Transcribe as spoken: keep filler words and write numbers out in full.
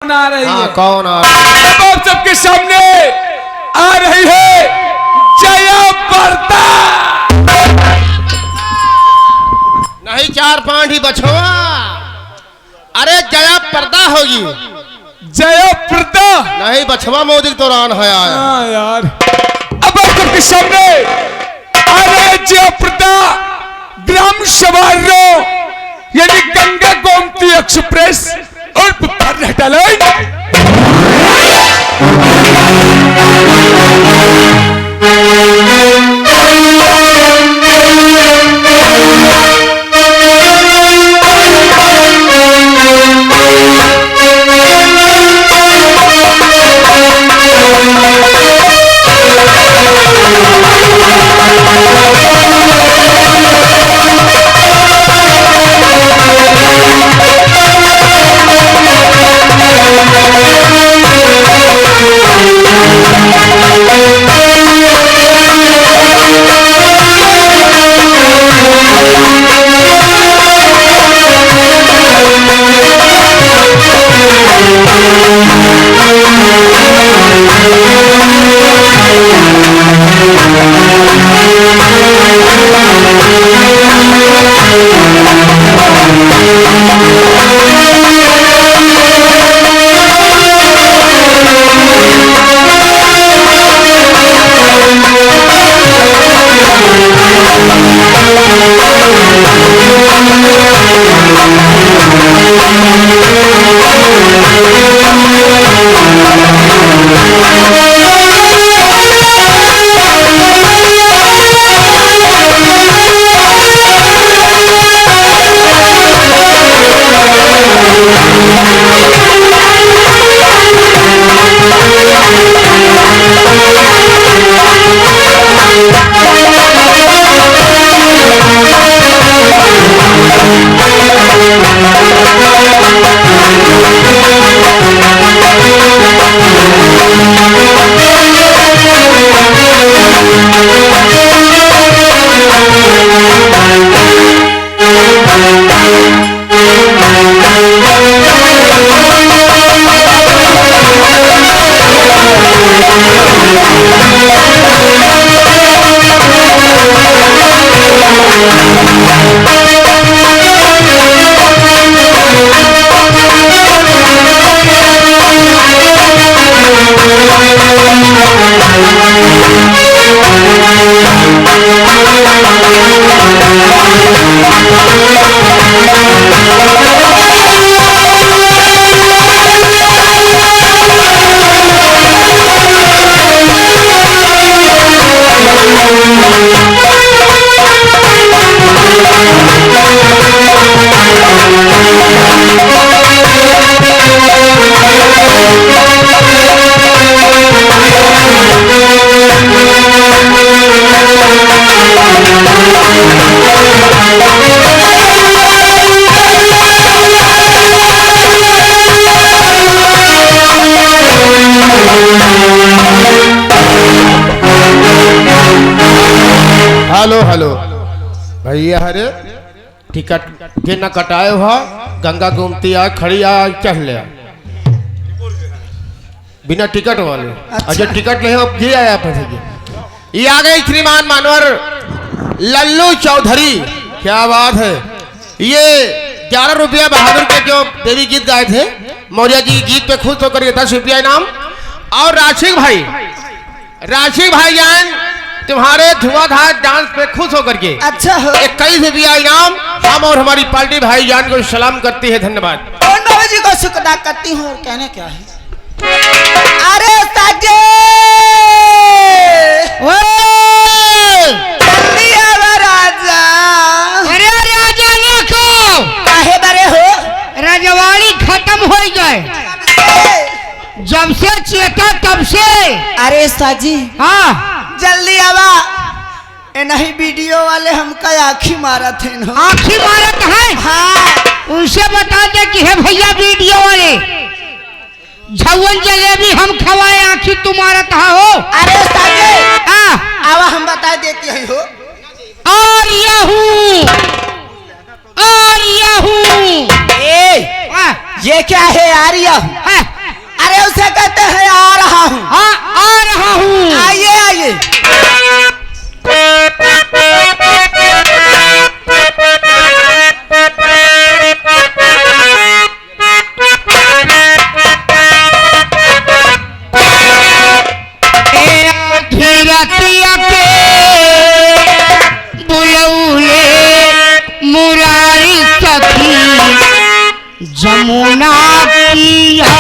कौन आ रही हाँ, है? कौन आ रही है? अब आप सबके सामने आ रही है जया पर्दा। नहीं, चार पांच ही बछवा। अरे, जया पर्दा होगी। जया पर्दा। नहीं, बछवा मोदी के दौरान है आया। हाँ यार, अब आप सबके सामने आ रही है जया पर्दा, ग्राम सभा रो, यानी गंगा गोमती एक्सप्रेस। और पुत्तर रहता लाई। हेलो, हेलो। भैया, अरे टिकट के ना कटाए हो, गंगा गोमती आ खड़ी आ चढ़ ले। बिना टिकट वाले। अच्छा। अच्छा, टिकट नहीं, अब ये आया आप ये। ये आ गए श्रीमान मानवर लल्लू चौधरी। क्या बात है। ये ग्यारह रुपया बहादुर के जो देवी गीत गाए थे, मौर्य जी गीत पे खुश होकर के दस रुपया इनाम। और राशिक भाई, राशिक भाईजान तुम्हारे धुआंधार डांस पे खुश होकर के अच्छा हो। इक्कीस रुपया इनाम हम और हमारी पार्टी भाईजान को सलाम करती है। धन्यवाद। कौन बाबा जी को शुक्र अदा करती हूँ और कहने क्या है? अरे साजे! ओए! जल्दी आवा राजा। अरे राजा ना को। काहे बरे हो? रजवाड़ी खत्म होई गए। कब से? जब से चेता तब से। अरे साजी। हाँ। जल्दी आवा। ए नहीं, वीडियो वाले हमका आँखी मारत हैं न। आँखी मारत हैं? हाँ। उनसे बता दे कि हे भैया वीडियो वाले, झउवन जलेबी हम खवाए, आँखी तू मारत हा हो। अरे साजे, हाँ। आवा हम बता देती है हो। और यहू, और यहू। ए, हाँ। ये क्या है, आ रही हूँ? हाँ। अरे, उसे कहते हैं आ रहा हूँ। हाँ, आ रहा हूँ। आइए, आइए। ए आधी रतिया के बुलौले मुरारी सखी, जमुना किया